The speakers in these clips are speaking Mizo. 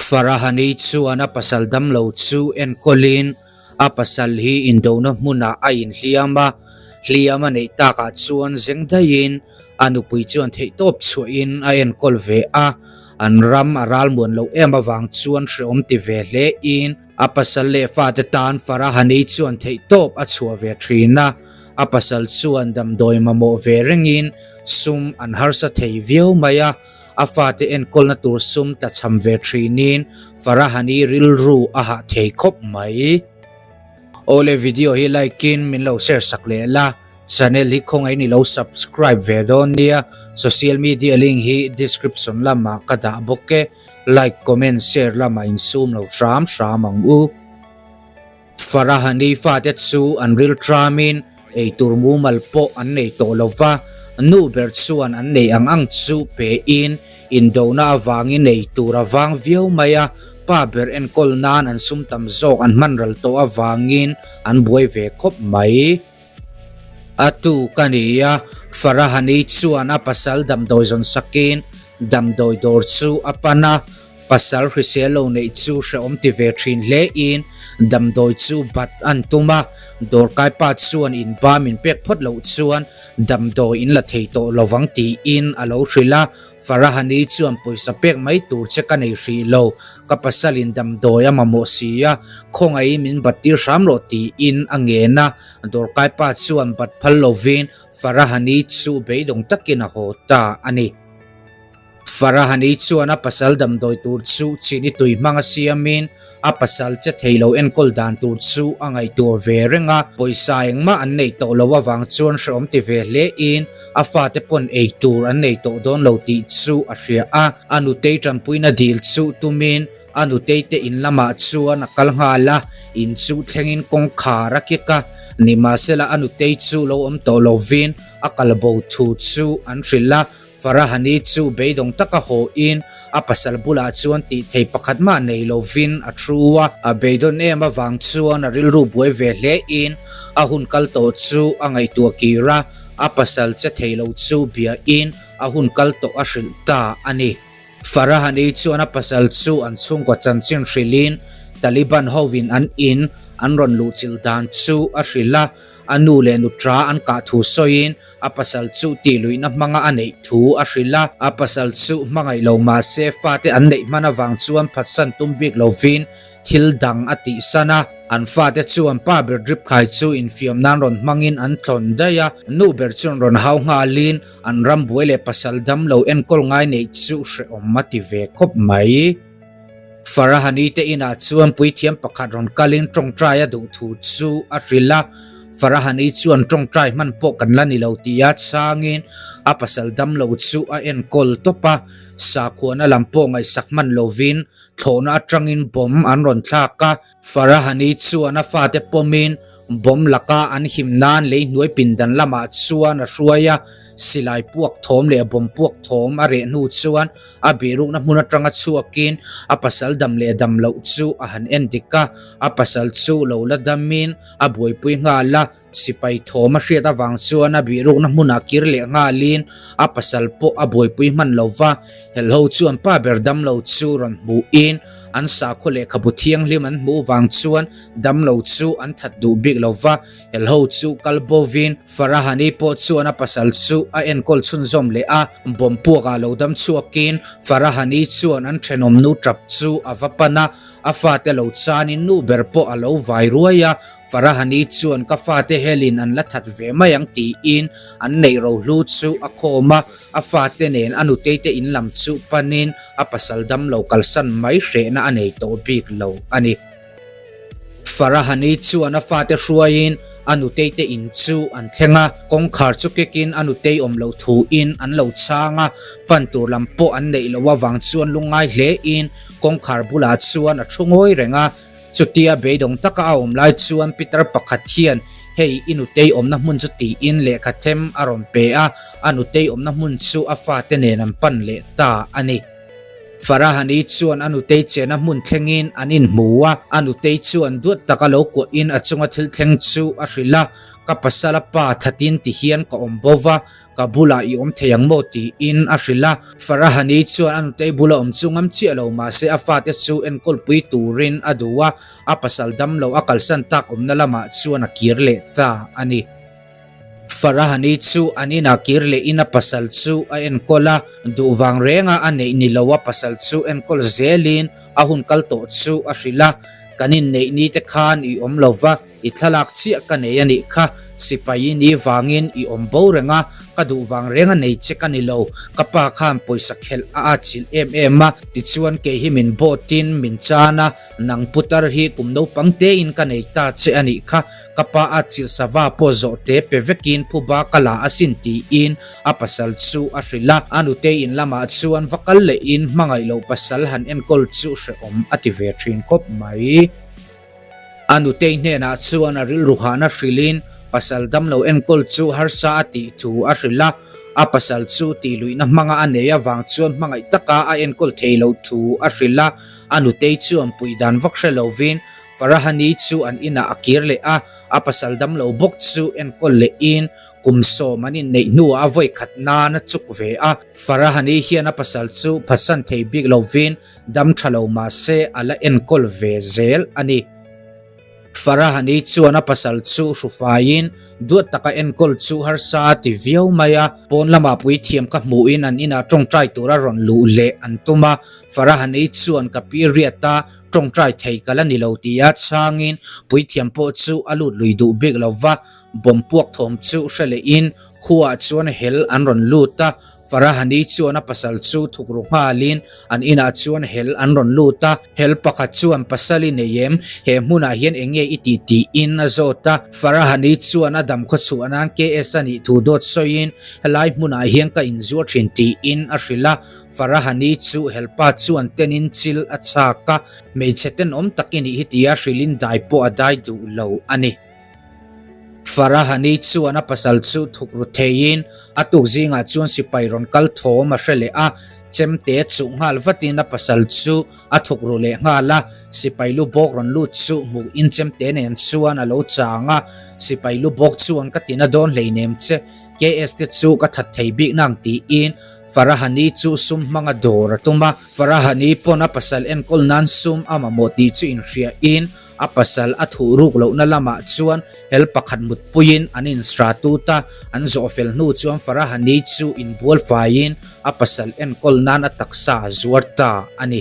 Farahani chuan a pasal damlo chu enkawlin a pasal hi indona hmunah a inhliam a, hliam a neih takah chuan zeng daihin a nupui chuan theihtawp chhuahin a enkawl ve a, an ram a ralmuan loh em avang chuan hreawm ti ve hlein a pasal leh fate tan Farahani chuan theihtawp a chhuah ve thin a, a pasal chuan damdawi mamawh ve rengin sum an harsa thei viau mai a. A fate enkawlna tur sum tlachham ve thinin Farahani rilru a hah thei khawp mai. Awle video hi like in min lo share sak leh la, channel hi khawngaih in i lo subscribe ve dawn nia, social media link hi description lamah ka dah bawk e, like comment share lamah insum lo hram hram ang u. Farahani fate chu an rilṭamin eitur mumal pawh an nei tawh lo va, nu ber chuan an nei ang ang chu pein indona avangin eitur a vang viau mai a, pa ber enkawl nan an sum tam zawk an hman ral tawh avangin an buai ve khawp mai. A tu ka ni a, Farahani chuan a pasal damdawi zawn sakin damdawi dawr chu a pan a, Pasal hrisel lo neih chu hrehawm ti ve thin hle in damdawi chu bat an tum a, dawrkai pa chuan in ba min pek phawt loh chuan damdawi in la thei tawh lovang tiin a lo hrilh a, Farahani chuan pawisa pek mai tur che ka nei hrih lo, ka pasalin damdawi a mamawh si a, khawngaihin min bat tir hram rawh tiin a ngen a, dawrkai pa chuan bat phal lovin Farahani chu beidawng takin a haw ta a ni. Farahani chuan a pasal damdawi tur chu chini tui hmanga siamin a pasal che thei lo enkawl dan tur chu a ngaihtuah ve reng a, pawisa engmah an neih tawh loh avang chuan hrehawm ti ve hlein a fate pawn ei tur an nei tawh dawn lo tih chu a hria a, a nutei tanpuina dil chu tumin a nutei te in lamah chuan a kal nghal a, in chu thlengin kawngkhar a kik a, nimahsela a nutei chu lo awm tawh lovin a kalbo thu chu an hrilh a. Farahani chu beidawng taka haw in a pasal bulah chuan tih thei pakhat mah nei lovin a thu a. A beidawn em avang chuan a rilru buai ve hle in a hun kal tawh chu a ngaihtuah kir a, a pasal che thei lo chu bia in a hun kal tawh a hrilh ta a ni. Farahani chuan a pasal chu an chhungkaw chanchin hrilhin Taliban hovin an in an rawn luhchilh dan chu a hrilh a, a nu leh nutra an kah thu sawiin A pasal chu tihluihna hmanga a neih thu a hrilh a, a pasal chu hmangaih lo mahse fate an neih hman avang chuan phatsan tum bik lovin thil dang a tihsan a. An fate chuan pa ber drip khai chu infiam nan rawn hmangin an tlawn daih a, nu ber chuan rawn hau nghalin an rambuai leh pasal dam lo enkawl ngai neih chu hrehawm a ti ve khawp mai. Farahani te inah chuan puithiam pakhat rawn kalin tawngtai a duh thu chu a hrilh a, Farahani chuan tawngtai hman pawh kan la ni lo tia chhangin a pasal damlo chu a enkawl tawp a, sakhuana lam pawh ngaihsak hman lovin thlawhna atangin bomb an rawn thlak a, Farahani chuan a fate pawmin bomb laka an him nan lei hnuai pindan lamah chuan a hruai a, silai puak thawm leh bomb puak thawm a reh hnu chuan a bihrukna hmun atanga chhuakin a pasal dam leh dam loh chu a han en dik a, a pasal chu lo la damin a buaipui nghal a, sipai thawm a hriat avang chuan a bihrukna hmunah kir leh nghalin a pasal pawh a buaipui hman lo va, helho chuan pa ber dam lo chu rawn hmuhin an sakhaw lehkhabu thianghlim an hmuh vang chuan dam lo chu an that duh bik lo va, Helho chu kal bovin Farahani pawh chuan a pasal chu a enkawl chhunzawm leh a, bomb puakah lo dam chhuakin Farahani chuan an thenawm nu tap chu a va pan a, a fate lo chanin nu ber pawh a lo vai ruai a, Farahani chuan ka fate helin an la that ve mai ang tiin an neih rohlu chu a khawm a, a fate nen a nutei te in lam chu panin a pasal dam lo kalsan mai hrehna a nei tawh bik lo a ni. Farahani chuan a fate hruaiin a nutei te in chu an thleng a, kawngkhar chu kekin a nutei awm loh thuin an lo chhang a, pan tur lam pawh an neih loh avang chuan lungngai hlein kawngkhar bulah chuan a thu ngawi reng a. Chutia beidawng taka a awm lai chuan Peter pakhat hian hei i nutei awmna hmun chu tiin lehkha them a rawn pe a, a nutei awmna hmun chu a fate nen an pan leh ta a ni. Farahani chuan a nutei chena hmun thlengin an inhmu a, a nutei chuan duat taka lo kuahin a chunga thil thleng chu a hrilh a, Ka pasala pa thatin ti hian ka awm bo va, ka bulah i awm thei ang maw tiin a hrilh a. Farahani chuan a nutei bula awm chu ngam chiah lo mahse a fate chu enkawlpui turin a duh a, a pasal damlo a kalsan tak awmna lamah chuan a kir leh ta a ni. Farahani chu an inah kir lehin a pasal chu a enkawl a, duh vang renga a neih ni lo a pasal chu enkawl zelin a hun kal tawh chu a hrilh a, Kan inneih ni te khan i awm lo va, i thlalak chiah ka nei a nih kha, sipai i nih vangin i awm bo reng a, ka duh vang renga nei che ka ni lo, ka pa khan pawisa khelh a atchilh em em a, tichuan kei hi min bawtin min chan a, Nang putar hi kum naupang tein ka nei ta che a nih kha, ka pa a chilh sava pawh zawh te pe vekin phuba ka la asin tiin a pasal chu a hrilh a. A nutei in lamah chuan va kal lehin hmangaih loh pasal han enkawl chu hrehawm a ti ve thin khawp mai. A nutei hnenah chuan a rilru hahna hrilhin pasal damlo enkawl chu harsa a tih thu a hrilh a. A pasal chu tihluihna hmanga a nei avang chuan hmangaih taka a enkawl thei loh thu a hrilh a. A nutei chuan puih dan vak hre lovin Farahani chu an inah a kir leh a, a pasal damlo bawk chu enkawl lehin kum sawm an inneih hnuah a vawi khat nan a chuk ve a. Farahani hian a pasal chu phatsan thei bik lovin dam tha lo mah se a la enkawl ve zel a ni. Farahani chuan a pasal chu hrufaiin duat taka enkawl chu harsa a ti viau mai a, pawn lamah puithiam ka hmuhin an inah tawngtai tura rawn luh leh an tum a, Farahani chuan ka pi riata tawngtai thei ka la ni lo tia chhangin puithiam pawh chu a lut lui duh bik lo va, bomb puak thawm chu hre lehin khuaah chuan hel an rawn lut a, Farahani chuan a pasal chu thuk ru nghalin an inah chuan hel an rawn lut a, hel pakhat chuan pasal i nei em? He hmunah hian eng nge i tih tiin a zawt a, Farahani chuan a dam khaw chhuah nan KS a nih thu dawt sawiin helai hmunah hian ka inzuar thin tiin a hrilh a, Farahani chu helpa chuan tenin chil a chhak a, hmeichhe tenawm tak i nih hi tia hrilhin dai pawh a dai duh lo a ni. Farahani chuan a pasal chu thuk ru theiin a tuk zingah chuan sipai rawn kal thawm a hre leh a, chemte chuh nghal vatin a pasal chu a thuk ru leh nghal a, sipai lu bawk rawn lut chu hmuhin chemte nen chuan a lo chang a, sipai lu bawk chuan ka tina dawn hleinem che, KS te chu ka that thei bik nang tiin Farahani chu sum hmanga dawr a tum a, Farahani pawn a pasal enkawl nan sum a mamawh tih chu inhriain A pasal a thuh ruk lohna lamah chuan hel pakhat mutpuiin an insra tut a, an zawh fel hnu chuan Farahani chu inbual faiin a pasal enkawl nan a taksa a zuar ta a ni.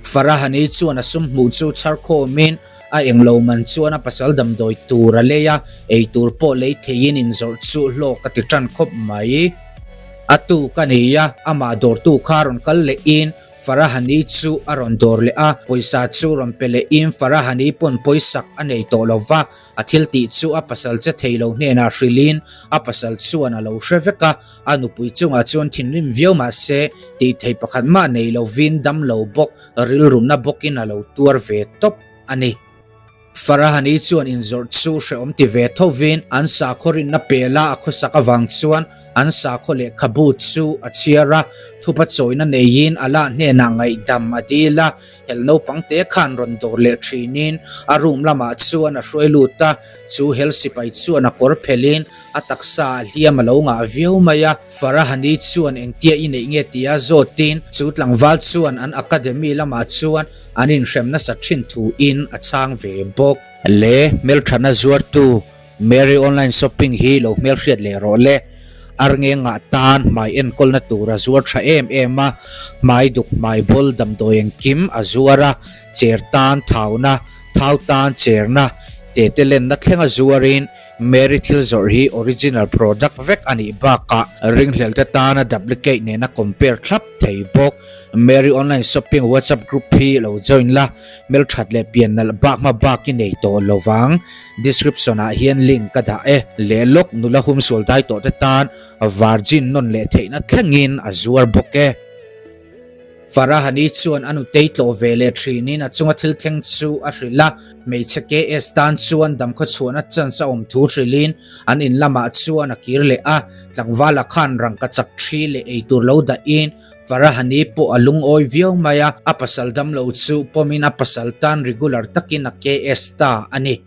Farahani chuan a sum hmuh chu chhar khawmin a englo man chuan a pasal damdawi tur a lei a, eitur pawh lei theiin inzawrh chu hlawk a ti tan khawp mai. A tuk a ni a, amah dawrtu kha rawn kal lehin Farahani chu a rawn dawr leh a, pawisa chu rawn pe lehin Farahani pawn pawisak a nei tawh lo va, a thil tih chu a pasal che thei lo hnenah hrilhin a pasal chuan a lo hre vek a, a nupui chungah chuan thinrim viau mah se tih thei pakhat mah nei lovin dam lo bawk rilrumna bawkin a lo tuar ve tawp a ni. Farahani chuan inzawrh chu hrehawm ti ve thovin an sakhaw rinna pela a khawsak avang chuan an sakhaw lehkhabu chu a chhiar a, thupa chawina neiin Allah hnenah ngaihdam a dil a, hel naupang te khan rawn dawr leh thinin a room lamah chuan a hruai lut a, chu hel sipai chuan a kawr phelhin a taksa a hliam a lo ngah viau mai a, Farahani chuan engtia i neih nge tia zawtin chu tlangval chuan an academy lamah chuan An inhrem nasa thin thu in a chhang ve bawk. Le hmelthana zuartu Mary Online Shopping hi lo hmelhriat leh rawh le. Arnge ngah tan hmai enkawlna tur a zuar tha em em a, hmai duk hmai bawl damdawi engkim a zuar a, cher tan thauna, thau tan cherna, tete lenna thlenga zuarin Mary thil zawrh hi original product vek a nih bakah ringhlel te tana duplicate nena compare thlap thei bawk. Mary online shopping whatsapp group hi lo join la, hmelthat leh pian nalh bak hma bak i nei tawh lo vang. Description ah hian link ka dah e. Leh lawk nula humsual dai tawh te tan virgin nawn leh theihna thlengin a zuar bawk e. Farahani chuan a nutei tlawh ve leh thinin a chunga thil thleng chu a hrilh a, hmeichhe KS tan chuan damkhaw chhuahna chance a awm thu hrilhin an in lamah chuan a kir leh a, tlangvala khan rangkachak thi leh eitur lo dahin. Farahani pawh a lungawi viau mai a, a pasal damlo chu pawmin a pasal tan regular takin a KS ta a ni.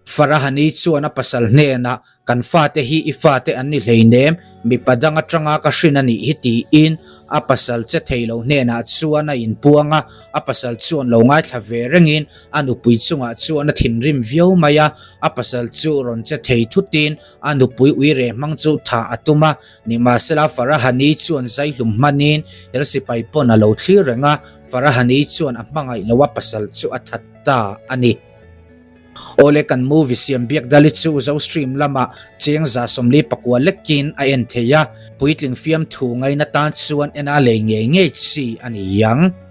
Farahani chuan a pasal hnenah, Kan fate hi i fate an ni hleinem, mipa dang atanga ka hrin a nih hi tiin a pasal che thei lo hnenah chuan a inpuang a, a pasal chuan lo ngaithla ve rengin a nupui chungah chuan a thinrim viau mai a, a pasal chu rawn che thei thutin a nupui uire hmang chu thah a tum a, Nimahsela Farahani chuan zaihlum hmanin hel sipai pawn a lo thlir reng a, Farahani chuan a hmangaih loh a pasal chu a that ta a ni. Awle kan movie siam biak dali chu Zostream lamah cheng 144 lekin a en thei a, puitling fiamthu ngaina tan chuan en a lei ngei ngei chi a ni ang.